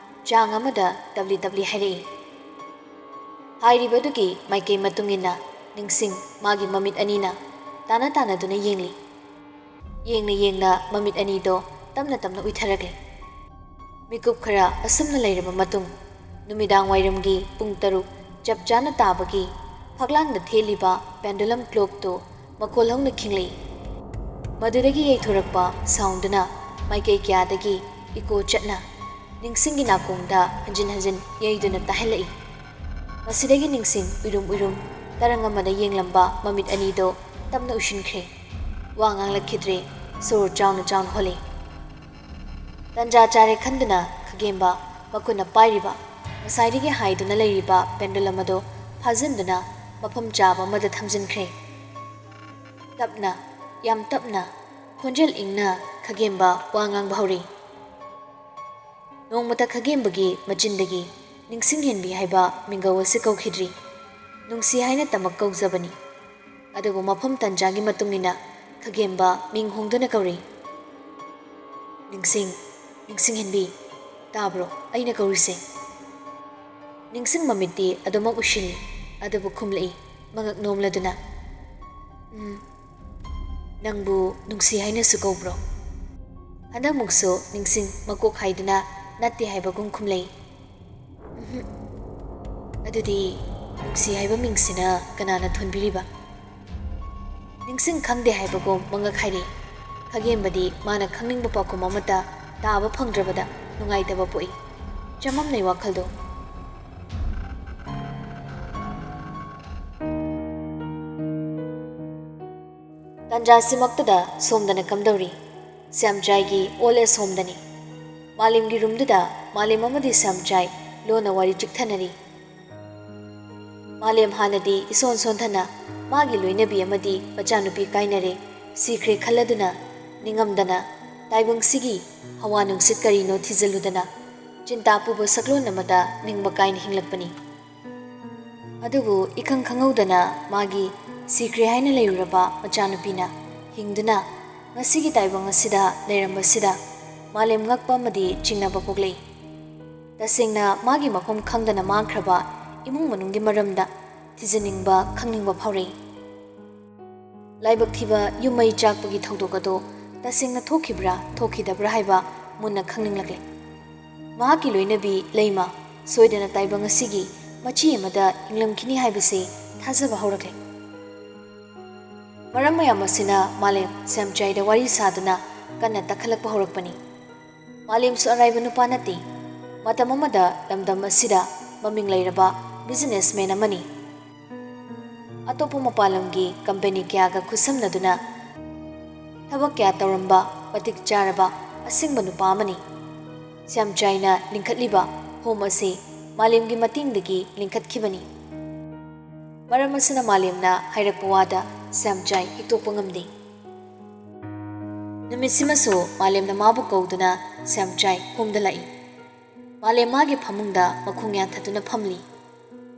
ꯆꯥꯡ ꯑꯃꯗ ꯇꯞꯂꯤ ꯇꯞꯂꯤ ꯍꯥꯏꯔꯛꯏ꯫ ꯍꯥꯏꯔꯤꯕꯗꯨꯒꯤ ꯃꯥꯏꯀꯩ ꯃꯇꯨꯡ ꯏꯟꯅ ꯅꯤꯡꯁꯤꯡ ꯃꯥꯒꯤ ꯃꯃꯤꯠ ꯑꯅꯤꯅ ꯇꯥꯟꯅ ꯇꯥꯟꯅꯗꯨꯅ ꯌꯦꯡꯂꯤ꯫ ꯌꯦꯡꯅ ꯌꯦꯡꯅ ꯃꯃꯤꯠ ꯑꯅꯤꯗꯣ ꯇꯞꯅ ꯇꯞꯅ ꯎꯏꯊꯔꯛꯂꯦ꯫ ꯃꯤꯀꯨꯞ ꯈꯔ ꯑꯁꯨꯝꯅ ꯂꯩꯔꯕ ꯃꯇꯨꯡ, ꯅꯨꯃꯤꯗꯥꯡ ꯋꯥꯏꯔꯝꯒꯤ ꯄꯨꯡ ꯇꯔꯨꯛ ꯆꯞ ꯆꯥꯅ ꯇꯥꯕꯒꯤ ꯐꯛꯂꯥꯡꯗ ꯊꯦꯠꯂꯤꯕ ꯄꯦꯟꯗꯨꯂꯝ ꯀ꯭ꯂꯣꯛꯇꯨ ꯃꯈꯣꯜ ꯍꯧꯅ ꯈꯤꯡꯂꯛꯏ꯫ ꯃꯗꯨꯗꯒꯤ ꯌꯩꯊꯣꯔꯛꯄ ꯁꯥꯎꯟꯗꯨꯅ ꯃꯥꯏꯀꯩ ꯀꯌꯥꯗꯒꯤ ꯏꯀꯣ ꯆꯠꯅ ꯅꯤꯡꯁꯤꯡꯒꯤ ꯅꯥꯀꯣꯡꯗ ꯍꯟꯖꯤꯟ ꯍꯟꯖꯤꯟ ꯌꯩꯗꯨꯅ ꯇꯥꯍꯜꯂꯛꯏ꯫ ꯃꯁꯤꯗꯒꯤ ꯅꯤꯡꯁꯤꯡ ꯎꯏꯔꯨꯝ ꯎꯏꯔꯨꯝ ꯇꯔꯪ ꯑꯃꯗ ꯌꯦꯡꯂꯝꯕ ꯃꯃꯤꯠ ꯑꯅꯤꯗꯣ ꯇꯞꯅ ꯎꯏꯁꯤꯟꯈ꯭ꯔꯦ꯫ ꯋꯥ ꯉꯥꯡꯂꯛꯈꯤꯗ꯭ꯔꯦ꯫ ꯁꯣꯔ ꯆꯥꯎꯅ ꯆꯥꯎꯅ ꯍꯣꯜꯂꯤ꯫ ꯇꯟꯖꯥ ꯆꯥꯔꯦ ꯈꯟꯗꯨꯅ ꯈꯥꯒꯦꯝꯕ ꯃꯈꯨꯠꯅ ꯄꯥꯏꯔꯤꯕ, ꯉꯁꯥꯏꯗꯒꯤ ꯍꯥꯏꯗꯨꯅ ꯂꯩꯔꯤꯕ ꯄꯦꯟꯗꯨꯂꯝ ꯑꯗꯨ ꯐꯥꯖꯤꯟꯗꯨꯅ ꯃꯐꯝ ꯆꯥꯕ ꯑꯃꯗ ꯊꯝꯖꯤꯟꯈ꯭ꯔꯦ꯫ ꯇꯞꯅ, ꯌꯥꯝ ꯇꯞꯅ, ꯈꯣꯟꯖꯦꯜ ꯏꯪꯅ ꯈꯥꯒꯦꯝꯕ ꯋꯥ ꯉꯥꯡꯕ ꯍꯧꯔꯛꯏ꯫ ꯅꯣꯡꯃꯇ ꯈꯥꯒꯦꯝꯕꯒꯤ ꯃꯆꯤꯟꯗꯒꯤ ꯅꯤꯡꯁꯤꯡ ꯍꯦꯟꯕꯤ ꯍꯥꯏꯕ ꯃꯤꯡꯒꯧ ꯑꯁꯤ ꯀꯧꯈꯤꯗ꯭ꯔꯤ꯫ ꯅꯨꯡꯁꯤ ꯍꯥꯏꯅ ꯇꯃꯛ ꯀꯧꯖꯕꯅꯤ꯫ ꯑꯗꯨꯕꯨ ꯃꯐꯝ ꯇꯟꯖꯥꯒꯤ ꯃꯇꯨꯡ ꯏꯟꯅ ꯈꯥꯒꯦꯝꯕ ꯃꯤꯡ ꯍꯣꯡꯗꯨꯅ ꯀꯧꯔꯤ꯫ "ꯅꯤꯡꯁꯤꯡ, ꯅꯤꯡꯁꯤꯡ ꯍꯦꯟꯕꯤ, ꯇꯥꯕ꯭ꯔꯣ ꯑꯩꯅ ꯀꯧꯔꯤꯁꯦ?" ꯅꯤꯡꯁꯤꯡ ꯃꯃꯤꯠꯇꯤ ꯑꯗꯨꯃꯛ ꯎꯏꯁꯤꯜꯂꯤ, ꯑꯗꯨꯕꯨ ꯈꯨꯝꯂꯛꯏ ꯃꯉꯛ ꯅꯣꯝꯂꯗꯨꯅ꯫ "ꯎꯝ, ꯅꯪꯕꯨ ꯅꯨꯡꯁꯤ ꯍꯥꯏꯅꯁꯨ ꯀꯧꯕ꯭ꯔꯣ?" ꯍꯟꯗꯛꯃꯨꯛꯁꯨ ꯅꯤꯡꯁꯤꯡ ꯃꯀꯣꯛ ꯍꯥꯏꯗꯨꯅ ꯅꯠꯇꯦ ꯍꯥꯏꯕꯒꯨꯝ ꯈꯨꯝꯂꯩ꯫ "ꯎꯝꯍꯨꯝ꯫ ꯑꯗꯨꯗꯤ ꯅꯨꯡꯁꯤ ꯍꯥꯏꯕ ꯃꯤꯡꯁꯤꯅ ꯀꯅꯥꯅ ꯊꯣꯟꯕꯤꯔꯤꯕ?" ꯅꯤꯡꯁꯤꯡ ꯈꯪꯗꯦ ꯍꯥꯏꯕꯒꯨꯝ ꯃꯉꯛ ꯍꯥꯏꯔꯤ꯫ ꯈꯥꯒꯦꯝꯕꯗꯤ ꯃꯥꯅ ꯈꯪꯅꯤꯡꯕ ꯄꯥꯎꯈꯨꯝ ꯑꯃꯠꯇ ꯇꯥꯕ ꯐꯪꯗ꯭ꯔꯕꯗ ꯅꯨꯡꯉꯥꯏꯇꯕ ꯄꯣꯛꯏ꯫ ꯆꯃꯝꯅꯩ ꯋꯥꯈꯜꯗꯣ꯫ ꯇꯥꯟꯖꯥꯁꯤꯃꯛꯇꯗ ꯁꯣꯝꯗꯅ ꯀꯝꯗꯧꯔꯤ? ꯁ꯭ꯌꯥꯝꯆꯥꯏꯒꯤ ꯑꯣꯜ ꯑꯦꯖ ꯍꯣꯝꯗꯅꯤ꯫ ꯃꯥꯂꯦꯝꯒꯤ ꯔꯨꯝꯗꯨꯗ ꯃꯥꯂꯦꯝ ꯑꯃꯗꯤ ꯁ꯭ꯌꯥꯝꯆꯥꯏ ꯂꯣꯟꯅ ꯋꯥꯔꯤ ꯆꯤꯛꯊꯅꯔꯤ꯫ ꯃꯥꯂꯦꯝ ꯍꯥꯟꯅꯗꯤ ꯏꯁꯣꯟ ꯁꯣꯟꯊꯅ ꯃꯥꯒꯤ ꯂꯣꯏꯅꯕꯤ ꯑꯃꯗꯤ ꯃꯆꯥꯅꯨꯄꯤ ꯀꯥꯏꯅꯔꯦ, ꯁꯤꯈ꯭ꯔꯦ ꯈꯜꯂꯗꯨꯅ ꯅꯤꯡꯉꯝꯗꯅ ꯇꯥꯏꯕꯪꯁꯤꯒꯤ ꯍꯋꯥ ꯅꯨꯡꯁꯤꯠ ꯀꯔꯤꯅꯣ ꯊꯤꯖꯤꯜꯂꯨꯗꯅ ꯆꯤꯟꯇꯥ ꯄꯨꯕ ꯁꯛꯂꯣꯟ ꯑꯃꯗ ꯅꯤꯡꯕ ꯀꯥꯏꯅ ꯍꯤꯡꯂꯛꯄꯅꯤ꯫ ꯑꯗꯨꯕꯨ ꯏꯈꯪ ꯈꯪꯍꯧꯗꯅ ꯃꯥꯒꯤ ꯁꯤꯈ꯭ꯔꯦ ꯍꯥꯏꯅ ꯂꯩꯔꯨꯔꯕ ꯃꯆꯥꯅꯨꯄꯤꯅ ꯍꯤꯡꯗꯨꯅ ꯉꯁꯤꯒꯤ ꯇꯥꯏꯕꯪ ꯑꯁꯤꯗ ꯂꯩꯔꯝꯕꯁꯤꯗ ꯃꯥꯂꯦꯝ ꯉꯛꯄ ꯑꯃꯗꯤ ꯆꯤꯡꯅꯕ ꯄꯣꯛꯂꯛꯏ꯫ ꯇꯁꯦꯡꯅ ꯃꯥꯒꯤ ꯃꯐꯝ ꯈꯪꯗꯅ ꯃꯥꯡꯈ꯭ꯔꯕ ꯏꯃꯨꯡ ꯃꯅꯨꯡꯒꯤ ꯃꯔꯝꯗ ꯊꯤꯖꯤꯟꯅꯤꯡꯕ, ꯈꯪꯅꯤꯡꯕ ꯐꯥꯎꯔꯛꯏ꯫ ꯂꯥꯏꯕꯛ ꯊꯤꯕ ꯌꯨꯝ ꯃꯩ ꯆꯥꯛꯄꯒꯤ ꯊꯧꯗꯣꯛ ꯑꯗꯣ ꯇꯁꯦꯡꯅ ꯊꯣꯛꯈꯤꯕ꯭ꯔꯥ ꯊꯣꯛꯈꯤꯗꯕ꯭ꯔꯥ ꯍꯥꯏꯕ ꯃꯨꯟꯅ ꯈꯪꯅꯤꯡꯂꯛꯂꯦ꯫ ꯃꯍꯥꯛꯀꯤ ꯂꯣꯏꯅꯕꯤ ꯂꯩꯃ ꯁꯣꯏꯗꯅ ꯇꯥꯏꯕꯪ ꯑꯁꯤꯒꯤ ꯃꯆꯤ ꯑꯃꯗ ꯍꯤꯡꯂꯝꯈꯤꯅꯤ ꯍꯥꯏꯕꯁꯤ ꯊꯥꯖꯕ ꯍꯧꯔꯛꯂꯦ꯫ ꯃꯔꯝ ꯃꯌꯥꯝ ꯑꯁꯤꯅ ꯃꯥꯂꯦꯝ ꯁ꯭ꯌꯥꯝꯆꯥꯏꯗ ꯋꯥꯔꯤ ꯁꯥꯗꯨꯅ ꯀꯟꯅ ꯇꯛꯈꯠꯂꯛꯄ ꯍꯧꯔꯛꯄꯅꯤ꯫ ꯃꯥꯂꯦꯝꯁꯨ ꯑꯔꯥꯏꯕ ꯅꯨꯄꯥ ꯅꯠꯇꯦ꯫ ꯃꯇꯝ ꯑꯃꯗ ꯂꯝꯗꯝ ꯑꯁꯤꯗ ꯃꯃꯤꯡ ꯂꯩꯔꯕ businessman ꯑꯃꯅꯤ꯫ ꯑꯇꯣꯞꯄ ꯃꯄꯥꯟ ꯂꯝꯒꯤ company ꯀꯌꯥꯒ ꯈꯨꯠꯁꯝꯅꯗꯨꯅ ꯊꯕꯛ ꯀꯌꯥ ꯇꯧꯔꯝꯕ ꯃꯇꯤꯛ ꯆꯥꯔꯕ ꯑꯁꯦꯡꯕ ꯅꯨꯄꯥ ꯑꯃꯅꯤ꯫ ꯁ꯭ꯌꯥꯝꯆꯥꯏꯅ ꯂꯤꯡꯈꯠꯂꯤꯕ ꯍꯣꯝ ꯑꯁꯤ ꯃꯥꯂꯦꯝꯒꯤ ꯃꯇꯦꯡꯗꯒꯤ ꯂꯤꯡꯈꯠꯈꯤꯕꯅꯤ꯫ ꯃꯔꯝ ꯑꯁꯤꯅ ꯃꯥꯂꯦꯝꯅ ꯍꯥꯏꯔꯛꯄ ꯋꯥꯗ ꯁ꯭ꯌꯥꯝꯆꯥꯏ ꯍꯤꯛꯇꯣꯛꯄ ꯉꯝꯗꯦ꯫ ꯅꯨꯃꯤꯠꯁꯤꯃꯁꯨ ꯃꯥꯂꯦꯝꯅ ꯃꯥꯕꯨ ꯀꯧꯗꯨꯅ ꯁ꯭ꯌꯥꯝꯆꯥꯏ ꯍꯣꯝꯗ ꯂꯥꯛꯏ꯫ ꯃꯥꯂꯦꯝ ꯃꯥꯒꯤ ꯐꯃꯨꯡꯗ ꯃꯈꯣꯡ ꯌꯥꯟꯊꯗꯨꯅ ꯐꯝꯂꯤ꯫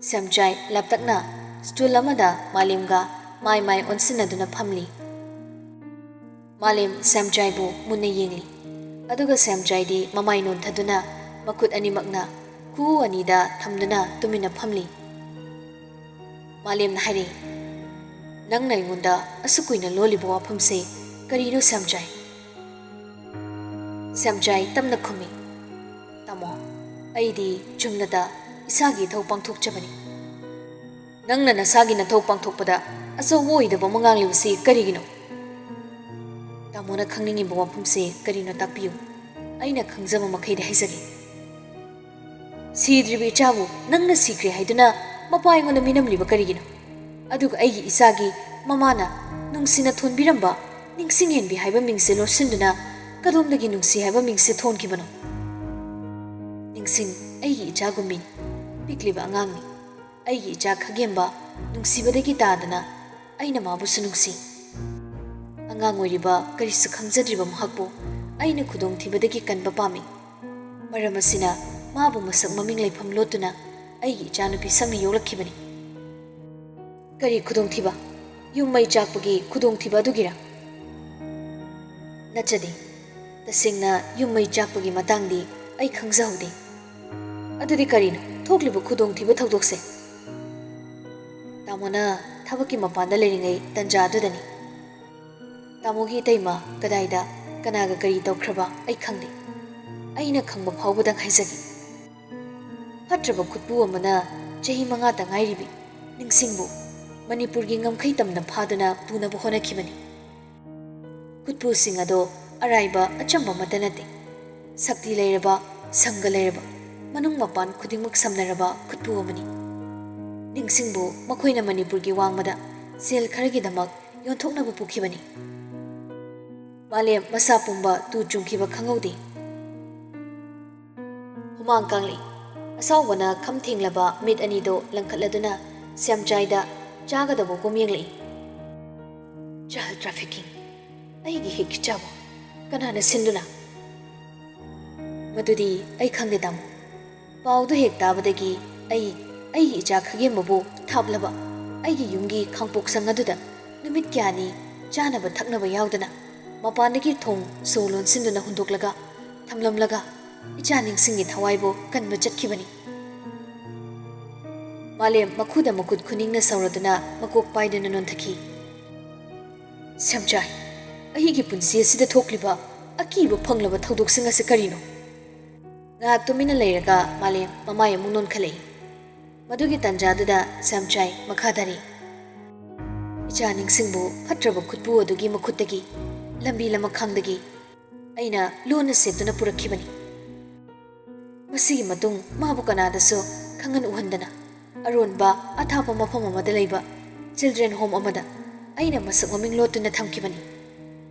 ꯁ꯭ꯌꯥꯝꯆꯥꯏ ꯂꯥꯞꯇꯛꯅ stool ꯑꯃꯗ ꯃꯥꯂꯦꯝꯒ ꯃꯥꯏ ꯃꯥꯏ ꯑꯣꯟꯁꯤꯟꯅꯗꯨꯅ ꯐꯝꯂꯤ꯫ ꯃꯥꯂꯦꯝ ꯁ꯭ꯌꯥꯝꯆꯥꯏꯕꯨ ꯃꯨꯟꯅ ꯌꯦꯡꯂꯤ꯫ ꯑꯗꯨꯒ ꯁ꯭ꯌꯥꯝꯆꯥꯏꯗꯤ ꯃꯃꯥꯏ ꯅꯣꯟꯊꯗꯨꯅ ꯃꯈꯨꯠ ꯑꯅꯤꯃꯛꯅ ꯈꯨꯎ ꯑꯅꯤꯗ ꯊꯝꯗꯨꯅ ꯇꯨꯃꯤꯟꯅ ꯐꯝꯂꯤ꯫ ꯃꯥꯂꯦꯝꯅ ꯍꯥꯏꯔꯛꯏ, "ꯅꯪꯅ ꯑꯩꯉꯣꯟꯗ ꯑꯁꯨꯛ ꯀꯨꯏꯅ ꯂꯣꯜꯂꯤꯕ ꯋꯥꯐꯝꯁꯦ ꯀꯔꯤꯅꯣ ꯁ꯭ꯌꯥꯝꯆꯥꯏ?" ꯁ꯭ꯌꯥꯝꯆꯥꯏ ꯇꯞꯅ ꯈꯨꯝꯃꯤ, "ꯇꯥꯃꯣ, ꯑꯩꯗꯤ ꯆꯨꯝꯅꯇ ꯏꯁꯥꯒꯤ ꯏꯊꯧ ꯄꯥꯡꯊꯣꯛꯆꯕꯅꯤ꯫ ꯅꯪꯅ ꯅꯁꯥꯒꯤ ꯅꯊꯧ ꯄꯥꯡꯊꯣꯛꯄꯗ ꯑꯆꯧꯕ ꯑꯣꯏꯗꯕ ꯑꯃ ꯉꯥꯡꯂꯤꯕꯁꯤ ꯀꯔꯤꯒꯤꯅꯣ?" "ꯇꯥꯃꯣꯅ ꯈꯪꯅꯤꯡꯉꯤꯕ ꯋꯥꯐꯝꯁꯦ ꯀꯔꯤꯅꯣ ꯇꯥꯛꯄꯤꯌꯨ꯫ ꯑꯩꯅ ꯈꯪꯖꯕ ꯃꯈꯩꯗꯤ ꯍꯥꯏꯖꯒꯦ꯫ ꯁꯤꯗ꯭ꯔꯤꯕ ꯏꯆꯥꯕꯨ ꯅꯪꯅ ꯁꯤꯈ꯭ꯔꯦ ꯍꯥꯏꯗꯨꯅ ꯃꯄꯥ ꯑꯩꯉꯣꯟꯗ ꯃꯤꯅꯝꯂꯤꯕ ꯀꯔꯤꯒꯤꯅꯣ? ꯑꯗꯨꯒ ꯑꯩꯒꯤ ꯏꯆꯥꯒꯤ ꯃꯃꯥꯅ ꯅꯨꯡꯁꯤꯅ ꯊꯣꯟꯕꯤꯔꯝꯕ ꯅꯤꯡꯁꯤꯡꯍꯦꯟꯕꯤ ꯍꯥꯏꯕ ꯃꯤꯡꯁꯦ ꯂꯣꯠꯁꯤꯟꯗꯨꯅ ꯀꯗꯣꯝꯗꯒꯤ ꯅꯨꯡꯁꯤ ꯍꯥꯏꯕ ꯃꯤꯡꯁꯦ ꯊꯣꯟꯈꯤꯕꯅꯣ? ꯅꯤꯡꯁꯤꯡ, ꯑꯩꯒꯤ ꯏꯆꯥꯒꯨꯝꯕꯤꯅꯤ, ꯄꯤꯛꯂꯤꯕ ꯑꯉꯥꯡꯅꯤ꯫ ꯑꯩꯒꯤ ꯏꯆꯥ ꯈꯥꯒꯦꯝꯕ ꯅꯨꯡꯁꯤꯕꯗꯒꯤ ꯇꯥꯗꯅ ꯑꯩꯅ ꯃꯥꯕꯨꯁꯨ ꯅꯨꯡꯁꯤ꯫ ꯑꯉꯥꯡ ꯑꯣꯏꯔꯤꯕ ꯀꯔꯤꯁꯨ ꯈꯪꯖꯗ꯭ꯔꯤꯕ ꯃꯍꯥꯛꯄꯨ ꯑꯩꯅ ꯈꯨꯗꯣꯡꯊꯤꯕꯗꯒꯤ ꯀꯟꯕ ꯄꯥꯝꯃꯤ꯫ ꯃꯔꯝ ꯑꯁꯤꯅ ꯃꯥꯕꯨ ꯃꯁꯛ ꯃꯃꯤꯡ ꯂꯩꯐꯝ ꯂꯣꯠꯇꯨꯅ ꯑꯩꯒꯤ ꯏꯆꯥꯅꯨꯄꯤ ꯁꯛꯅ ꯌꯣꯛꯂꯛꯈꯤꯕꯅꯤ꯫ "ꯀꯔꯤ ꯈꯨꯗꯣꯡꯊꯤꯕ? ꯌꯨꯝ ꯃꯩ ꯆꯥꯛꯄꯒꯤ ꯈꯨꯗꯣꯡꯊꯤꯕ ꯑꯗꯨꯒꯤꯔ?" "ꯅꯠꯆꯗꯦ꯫ ꯇꯁꯦꯡꯅ ꯌꯨꯝ ꯃꯩ ꯆꯥꯛꯄꯒꯤ ꯃꯇꯥꯡꯗꯤ ꯑꯩ ꯈꯪꯖꯍꯧꯗꯦ꯫ ꯑꯗꯨꯗꯤ ꯀꯔꯤꯅꯣ ꯊꯣꯛꯂꯤꯕ ꯈꯨꯗꯣꯡꯊꯤꯕ ꯊꯧꯗꯣꯛꯁꯦ?" ꯇꯥꯃꯣꯅ ꯊꯕꯛꯀꯤ ꯃꯄꯥꯟꯗ ꯂꯩꯔꯤꯉꯩ ꯇꯟꯖꯥ ꯑꯗꯨꯗꯅꯤ꯫ ꯇꯥꯃꯣꯒꯤ ꯏꯇꯩꯃ ꯀꯗꯥꯏꯗ, ꯀꯅꯥꯒ ꯀꯔꯤ ꯇꯧꯈ꯭ꯔꯕ ꯑꯩ ꯈꯪꯗꯦ꯫ ꯑꯩꯅ ꯈꯪꯕ ꯐꯥꯎꯕꯗꯪ ꯍꯥꯏꯖꯒꯦ꯫ ꯐꯠꯇ꯭ꯔꯕ ꯈꯨꯠꯄꯨ ꯑꯃꯅ ꯆꯍꯤ ꯃꯉꯥꯇ ꯉꯥꯏꯔꯤꯕꯤ ꯅꯤꯡꯁꯤꯡꯕꯨ ꯃꯅꯤꯄꯨꯔꯒꯤ ꯉꯝꯈꯩ ꯇꯝꯅ ꯐꯥꯗꯨꯅ ꯄꯨꯅꯕ ꯍꯣꯠꯅꯈꯤꯕꯅꯤ꯫ ꯈꯨꯠꯄꯨꯁꯤꯡ ꯑꯗꯣ ꯑꯔꯥꯏꯕ ꯑꯆꯝꯕ ꯑꯃꯠꯇ ꯅꯠꯇꯦ꯫ ꯁꯛꯇꯤ ꯂꯩꯔꯕ, ꯁꯪꯒ ꯂꯩꯔꯕ, ꯃꯅꯨꯡ ꯃꯄꯥꯟ ꯈꯨꯗꯤꯡꯃꯛ ꯁꯝꯅꯔꯕ ꯈꯨꯠꯄꯨ ꯑꯃꯅꯤ꯫ ꯅꯤꯡꯁꯤꯡꯕꯨ ꯃꯈꯣꯏꯅ ꯃꯅꯤꯄꯨꯔꯒꯤ ꯋꯥꯡꯃꯗ ꯁꯦꯜ ꯈꯔꯒꯤꯗꯃꯛ ꯌꯣꯟꯊꯣꯛꯅꯕ ꯄꯨꯈꯤꯕꯅꯤ꯫ ꯃꯥꯂꯦꯝ ꯃꯁꯥ ꯄꯨꯝꯕ ꯇꯨ ꯆꯨꯡꯈꯤꯕ ꯈꯪꯍꯧꯗꯦ꯫ ꯍꯨꯃꯥꯡ ꯀꯥꯡꯂꯤ꯫ ꯑꯁꯥꯎꯕꯅ ꯈꯝ ꯊꯦꯡꯂꯕ ꯃꯤꯠ ꯑꯅꯤꯗꯨ ꯂꯪꯈꯠꯂꯗꯨꯅ ꯁ꯭ꯌꯥꯝꯆꯥꯏꯗ ꯆꯥꯒꯗꯕꯒꯨꯝ ꯌꯦꯡꯂꯛꯏ꯫ "Child trafficking꯫ ꯑꯩꯒꯤ ꯍꯦꯛ ꯏꯆꯥꯕꯨ ꯀꯅꯥꯅ ꯁꯤꯟꯗꯨꯅ?" "ꯃꯗꯨꯗꯤ ꯑꯩ ꯈꯪꯗꯦ, ꯇꯥꯃꯣ꯫ ꯄꯥꯎꯗꯨ ꯍꯦꯛ ꯇꯥꯕꯗꯒꯤ ꯑꯩ ꯑꯩꯒꯤ ꯏꯆꯥ ꯈꯥꯒꯦꯝꯕꯕꯨ ꯊꯥꯞꯂꯕ ꯑꯩꯒꯤ ꯌꯨꯝꯒꯤ ꯈꯥꯡꯄꯣꯛꯁꯪ ꯑꯗꯨꯗ ꯅꯨꯃꯤꯠ ꯀꯌꯥꯅꯤ ꯆꯥꯅꯕ ꯊꯛꯅꯕ ꯌꯥꯎꯗꯅ ꯃꯄꯥꯟꯗꯒꯤ ꯊꯣꯡ ꯁꯣ ꯂꯣꯟꯁꯤꯟꯗꯨꯅ ꯍꯨꯟꯗꯣꯛꯂꯒ ꯊꯝꯂꯝꯂꯒ ꯏꯆꯥ ꯅꯤꯡꯁꯤꯡꯒꯤ ꯊꯋꯥꯏꯕꯨ ꯀꯟꯕ ꯆꯠꯈꯤꯕꯅꯤ꯫" ꯃꯥꯂꯦꯝ ꯃꯈꯨꯗ ꯃꯈꯨꯠ ꯈꯨꯅꯤꯡꯅ ꯁꯧꯔꯗꯨꯅ ꯃꯀꯣꯛ ꯄꯥꯏꯗꯨꯅ ꯅꯣꯟꯊꯈꯤ꯫ "ꯁꯦꯝꯆꯥꯏ, ꯑꯩꯒꯤ ꯄꯨꯟꯁꯤ ꯑꯁꯤꯗ ꯊꯣꯛꯂꯤꯕ ꯑꯀꯤꯕ ꯐꯪꯂꯕ ꯊꯧꯗꯣꯛꯁꯤꯡ ꯑꯁꯤ ꯀꯔꯤꯅꯣ?" ꯉꯥꯏꯍꯥꯛ ꯇꯨꯃꯤꯟꯅ ꯂꯩꯔꯒ ꯃꯥꯂꯦꯝ ꯃꯃꯥꯏ ꯑꯃꯨꯛ ꯅꯣꯟꯈꯠꯂꯛꯏ꯫ ꯃꯗꯨꯒꯤ ꯇꯥꯟꯖꯥꯗꯨꯗ ꯁꯦꯝꯆꯥꯏ ꯃꯈꯥ ꯇꯥꯔꯤ꯫ "ꯏꯆꯥ ꯅꯤꯡꯁꯤꯡꯕꯨ ꯐꯠꯇ꯭ꯔꯕ ꯈꯨꯠꯄꯨ ꯑꯗꯨꯒꯤ ꯃꯈꯨꯠꯇꯒꯤ ꯂꯝꯕꯤ ꯂꯃꯈꯥꯡꯗꯒꯤ ꯑꯩꯅ ꯂꯣꯟꯅ ꯁꯦꯠꯇꯨꯅ ꯄꯨꯔꯛꯈꯤꯕꯅꯤ꯫ ꯃꯁꯤꯒꯤ ꯃꯇꯨꯡ ꯃꯥꯕꯨ ꯀꯅꯥꯗꯁꯨ ꯈꯪꯍꯟ ꯎꯍꯟꯗꯅ ꯑꯔꯣꯟꯕ ꯑꯊꯥꯞꯄ ꯃꯐꯝ ꯑꯃꯗ ꯂꯩꯕ ꯆꯤꯜꯗ꯭ꯔꯦꯟ ꯍꯣꯝ ꯑꯃꯗ ꯑꯩꯅ ꯃꯁꯛ ꯃꯃꯤꯡ ꯂꯣꯠꯇꯨꯅ ꯊꯝꯈꯤꯕꯅꯤ꯫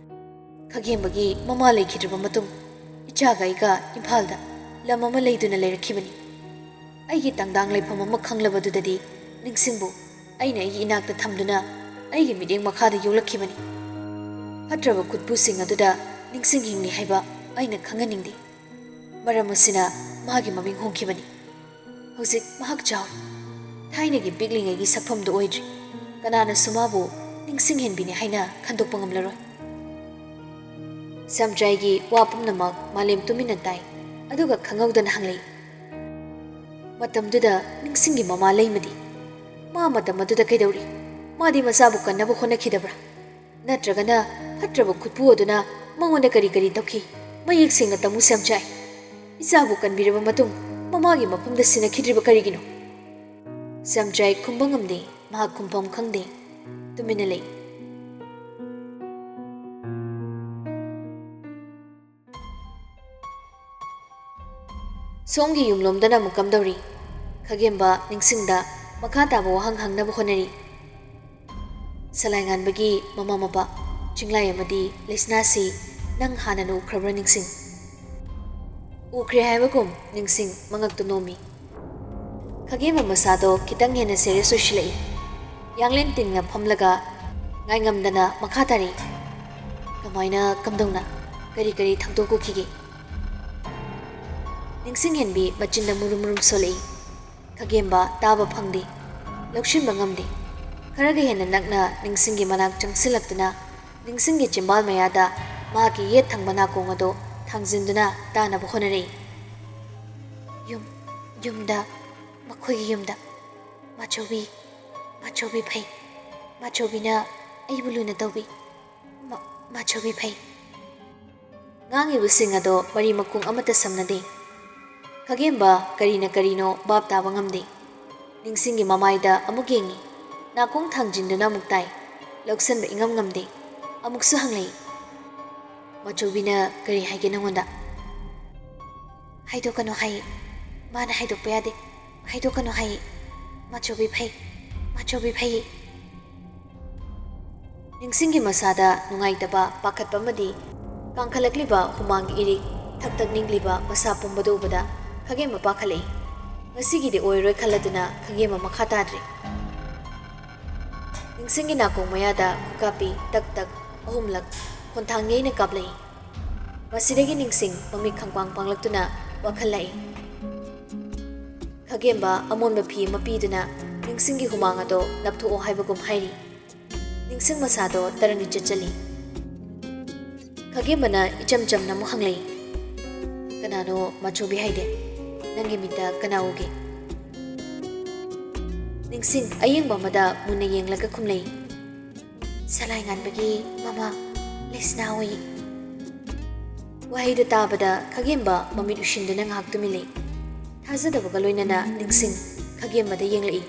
ꯈꯥꯒꯦꯝꯕꯒꯤ ꯃꯃꯥ ꯂꯩꯈꯤꯗ꯭ꯔꯕ ꯃꯇꯨꯡ ꯏꯆꯥꯒ ꯑꯩꯒ ꯏꯝꯐꯥꯜꯗ ꯂꯝ ꯑꯃ ꯂꯩꯗꯨꯅ ꯂꯩꯔꯛꯈꯤꯕꯅꯤ꯫ ꯑꯩꯒꯤ ꯇꯪꯗꯥꯡ ꯂꯩꯐꯝ ꯑꯃ ꯈꯪꯂꯕꯗꯨꯗꯗꯤ ꯅꯤꯡꯁꯤꯡꯕꯨ ꯑꯩꯅ ꯑꯩꯒꯤ ꯏꯅꯥꯛꯇ ꯊꯝꯗꯨꯅ ꯑꯩꯒꯤ ꯃꯤꯠꯌꯦꯡ ꯃꯈꯥꯗ ꯌꯣꯛꯂꯛꯈꯤꯕꯅꯤ꯫ ꯐꯠꯇ꯭ꯔꯕ ꯈꯨꯠꯄꯨꯁꯤꯡ ꯑꯗꯨꯗ ꯅꯤꯡꯁꯤꯡ ꯍꯤꯡꯂꯤ ꯍꯥꯏꯕ ꯑꯩꯅ ꯈꯪꯍꯟꯅꯤꯡꯗꯦ꯫ ꯃꯔꯝ ꯑꯁꯤꯅ ꯃꯥꯒꯤ ꯃꯃꯤꯡ ꯍꯣꯡꯈꯤꯕꯅꯤ꯫ ꯍꯧꯖꯤꯛ ꯃꯍꯥꯛ ꯆꯥꯎꯔꯦ꯫ ꯊꯥꯏꯅꯒꯤ ꯄꯤꯛꯂꯤꯉꯩꯒꯤ ꯁꯛꯐꯝꯗꯨ ꯑꯣꯏꯗ꯭ꯔꯤ꯫ ꯀꯅꯥꯅꯁꯨ ꯃꯥꯕꯨ ꯅꯤꯡꯁꯤꯡꯍꯦꯟꯕꯤꯅꯤ ꯍꯥꯏꯅ ꯈꯟꯗꯣꯛꯄ ꯉꯝꯂꯔꯣꯏ꯫ ꯁ꯭ꯌꯥꯝꯆꯥꯏꯒꯤ ꯋꯥ ꯄꯨꯝꯅꯃꯛ ꯃꯥꯂꯦꯝ ꯇꯨꯃꯤꯟꯅ ꯇꯥꯏ, ꯑꯗꯨꯒ ꯈꯪꯍꯧꯗꯅ ꯍꯪꯂꯛꯏ, "ꯃꯇꯝꯗꯨꯗ ꯅꯤꯡꯁꯤꯡꯒꯤ ꯃꯃꯥ ꯂꯩꯃꯗꯤ? ꯃꯥ ꯃꯇꯝ ꯑꯗꯨꯗ ꯀꯩꯗꯧꯔꯤ? ꯃꯥꯗꯤ ꯃꯆꯥꯕꯨ ꯀꯟꯅꯕ ꯍꯣꯠꯅꯈꯤꯗꯕ꯭ꯔꯥ? ꯅꯠꯇ꯭ꯔꯒꯅ ꯐꯠꯇ꯭ꯔꯕ ꯈꯨꯠꯄꯨ ꯑꯗꯨꯅ ꯃꯉꯣꯟꯗ ꯀꯔꯤ ꯀꯔꯤ ꯇꯧꯈꯤ? ꯃꯌꯦꯛ ꯁꯦꯡꯅ ꯇꯝꯃꯨ ꯁ꯭ꯌꯥꯝꯆꯥꯏ꯫ ꯏꯆꯥꯕꯨ ꯀꯟꯕꯤꯔꯕ ꯃꯇꯨꯡ ꯃꯃꯥꯒꯤ ꯃꯐꯝꯗ ꯁꯤꯟꯅꯈꯤꯗ꯭ꯔꯤꯕ ꯀꯔꯤꯒꯤꯅꯣ?" ꯁ꯭ꯌꯥꯝꯆꯥꯏ ꯈꯨꯝꯕ ꯉꯝꯗꯦ꯫ ꯃꯍꯥꯛ ꯈꯨꯝꯐꯝ ꯈꯪꯗꯦ꯫ ꯇꯨꯃꯤꯟꯅ ꯂꯩ꯫ ꯁꯣꯝꯒꯤ ꯌꯨꯝꯂꯣꯝꯗꯅ ꯑꯃꯨꯛ ꯀꯝꯗꯧꯔꯤ? ꯈꯥꯒꯦꯝꯕ ꯅꯤꯡꯁꯤꯡꯗ ꯃꯈꯥ ꯇꯥꯕ ꯋꯥꯍꯪ ꯍꯪꯅꯕ ꯍꯣꯠꯅꯔꯤ꯫ ꯁꯂꯥꯏꯉꯥꯟꯕꯒꯤ ꯃꯃꯥ ꯃꯄꯥ ꯆꯤꯡꯂꯥꯏ ꯑꯃꯗꯤ ꯂꯩꯁꯅꯥꯁꯤ ꯅꯪ ꯍꯥꯟꯅꯅ ꯎꯈ꯭ꯔꯕ꯭ꯔꯥ ꯅꯤꯡꯁꯤꯡ? ꯎꯈ꯭ꯔꯦ ꯍꯥꯏꯕꯒꯨꯝ ꯅꯤꯡꯁꯤꯡ ꯃꯉꯛꯇꯨ ꯅꯣꯝꯃꯤ꯫ ꯈꯥꯒꯦꯝꯕ ꯃꯁꯥꯗꯣ ꯈꯤꯇꯪ ꯍꯦꯟꯅ serious ꯑꯣꯏꯁꯤꯜꯂꯛꯏ꯫ ꯌꯥꯡꯂꯦꯟ ꯇꯤꯡꯅ ꯐꯝꯂꯒ ꯉꯥꯏꯉꯝꯗꯅ ꯃꯈꯥ ꯇꯥꯔꯛꯏ꯫ ꯀꯃꯥꯏꯅ, ꯀꯝꯗꯧꯅ, ꯀꯔꯤ ꯀꯔꯤ ꯊꯧꯗꯣꯛ ꯎꯈꯤꯒꯦ? ꯅꯤꯡꯁꯤꯡꯍꯦꯟꯕꯤ ꯃꯆꯤꯟꯗ ꯃꯨꯔꯨꯝ ꯃꯨꯔꯨꯝ ꯁꯣꯜꯂꯛꯏ꯫ ꯈꯥꯒꯦꯝꯕ ꯇꯥꯕ ꯐꯪꯗꯦ, ꯂꯧꯁꯤꯟꯕ ꯉꯝꯗꯦ꯫ ꯈꯔꯒ ꯍꯦꯟꯅ ꯅꯛꯅ ꯅꯤꯡꯁꯤꯡꯒꯤ ꯃꯅꯥꯛ ꯆꯪꯁꯤꯜꯂꯛꯇꯨꯅ ꯅꯤꯡꯁꯤꯡꯒꯤ ꯆꯤꯝꯕꯥꯜ ꯃꯌꯥꯗ ꯃꯍꯥꯛꯀꯤ ꯌꯦꯠ ꯊꯪꯕ ꯅꯥꯀꯣꯡ ꯑꯗꯨ ꯊꯥꯡꯖꯤꯟꯗꯨꯅ ꯇꯥꯅꯕ ꯍꯣꯠꯅꯔꯛꯏ꯫ "ꯌꯨꯝ, ꯌꯨꯝꯗ, ꯃꯈꯣꯏꯒꯤ ꯌꯨꯝꯗ꯫ ꯃꯥꯆꯧꯕꯤ, ꯃꯥꯆꯧꯕꯤ ꯐꯩ꯫ ꯃꯥꯆꯧꯕꯤꯅ ꯑꯩꯕꯨ ꯂꯨꯅ ꯇꯧꯕꯤ꯫ ꯃ-, ꯃꯥꯆꯧꯕꯤ ꯐꯩ꯫" ꯉꯥꯡꯉꯤꯕꯁꯤꯡ ꯑꯗꯣ ꯃꯔꯤ ꯃꯈꯣꯡ ꯑꯃꯠꯇ ꯁꯝꯅꯗꯦ꯫ ꯈꯥꯒꯦꯝꯕ ꯀꯔꯤꯅ ꯀꯔꯤꯅꯣ ꯚꯥꯞ ꯇꯥꯕ ꯉꯝꯗꯦ꯫ ꯅꯤꯡꯁꯤꯡꯒꯤ ꯃꯃꯥꯏꯗ ꯑꯃꯨꯛ ꯌꯦꯡꯉꯤ꯫ ꯅꯥꯀꯣꯡ ꯊꯥꯡꯖꯤꯟꯗꯨꯅ ꯑꯃꯨꯛ ꯇꯥꯏ꯫ ꯂꯧꯁꯟꯕ ꯏꯉꯝ ꯉꯝꯗꯦ꯫ ꯑꯃꯨꯛꯁꯨ ꯍꯪꯂꯛꯏ, "ꯃꯥꯆꯧꯕꯤꯅ ꯀꯔꯤ ꯍꯥꯏꯒꯦ ꯅꯉꯣꯟꯗ?" "ꯍꯥꯏꯗꯣꯛꯀꯅꯨ ꯍꯥꯏ꯫ ꯃꯥꯅ ꯍꯥꯏꯗꯣꯛꯄ ꯌꯥꯗꯦ꯫ ꯍꯥꯏꯗꯣꯛꯀꯅꯨ ꯍꯥꯏ꯫ ꯃꯥꯆꯧꯕꯤ ꯐꯩ꯫ ꯃꯥꯆꯧꯕꯤ ꯐꯩ꯫" ꯅꯤꯡꯁꯤꯡꯒꯤ ꯃꯁꯥꯗ ꯅꯨꯡꯉꯥꯏꯇꯕ, ꯄꯥꯈꯠꯄ ꯑꯃꯗꯤ ꯀꯥꯡꯈꯠꯂꯛꯂꯤꯕ ꯍꯨꯃꯥꯡꯒꯤ ꯏꯔꯤꯛ ꯊꯛ ꯊꯛ ꯅꯤꯛꯂꯤꯕ ꯃꯁꯥ ꯄꯨꯝꯕꯗꯨ ꯎꯕꯗ ꯈꯥꯒꯦꯝꯕ ꯄꯥꯈꯠꯂꯛꯏ꯫ ꯉꯁꯤꯒꯤꯗꯤ ꯑꯣꯏꯔꯣꯏ ꯈꯜꯂꯗꯨꯅ ꯈꯥꯒꯦꯝꯕ ꯃꯈꯥ ꯇꯥꯗ꯭ꯔꯦ꯫ ꯅꯤꯡꯁꯤꯡꯒꯤ ꯅꯥꯀꯣꯡ ꯃꯌꯥꯗ ꯈꯨꯀꯥꯞꯄꯤ ꯇꯛ ꯇꯛ ꯑꯍꯨꯝꯂꯛ ꯈꯣꯟꯊꯥꯡ ꯌꯩꯅ ꯀꯥꯞꯂꯛꯏ꯫ ꯃꯁꯤꯗꯒꯤ ꯅꯤꯡꯁꯤꯡ ꯃꯃꯤꯠ ꯈꯪꯄꯥꯡ ꯄꯥꯡꯂꯛꯇꯨꯅ ꯋꯥꯈꯜ ꯂꯥꯛꯏ꯫ ꯈꯥꯒꯦꯝꯕ ꯑꯃꯣꯟꯕ ꯐꯤ ꯑꯃ ꯄꯤꯗꯨꯅ ꯅꯤꯡꯁꯤꯡꯒꯤ ꯍꯨꯃꯥꯡ ꯑꯗꯣ ꯂꯞꯊꯣꯛꯑꯣ ꯍꯥꯏꯕꯒꯨꯝ ꯍꯥꯏꯔꯤ꯫ ꯅꯤꯡꯁꯤꯡ ꯃꯁꯥꯗꯣ ꯇꯔꯪ ꯏꯆꯠ ꯆꯠꯂꯤ꯫ ꯈꯥꯒꯦꯝꯕꯅ ꯏꯆꯝ ꯆꯝꯅ ꯑꯃꯨꯛ ꯍꯪꯂꯛꯏ, "ꯀꯅꯥꯅꯣ ꯃꯥꯆꯧꯕꯤ ꯍꯥꯏꯗꯦ? ꯅꯪꯒꯤ ꯃꯤꯠꯇ ꯀꯅꯥ ꯎꯒꯦ?" ꯅꯤꯡꯁꯤꯡ ꯑꯌꯦꯡꯕ ꯑꯃꯗ ꯃꯨꯟꯅ ꯌꯦꯡꯂꯒ ꯈꯨꯝꯂꯛꯏ, "ꯁꯂꯥꯏ ꯉꯥꯟꯕꯒꯤ ꯃꯃꯥ ꯂꯩꯁꯅꯥ ꯍꯣꯏ꯫" ꯋꯥꯍꯩꯗꯨ ꯇꯥꯕꯗ ꯈꯥꯒꯦꯝꯕ ꯃꯃꯤꯠ ꯎꯏꯁꯤꯟꯗꯨꯅ ꯉꯥꯏꯍꯥꯛ ꯇꯨꯃꯤꯟ ꯂꯩ꯫ ꯊꯥꯖꯗꯕꯒ ꯂꯣꯏꯅꯅ ꯅꯤꯡꯁꯤꯡ ꯈꯥꯒꯦꯝꯕꯗ ꯌꯦꯡꯂꯛꯏ꯫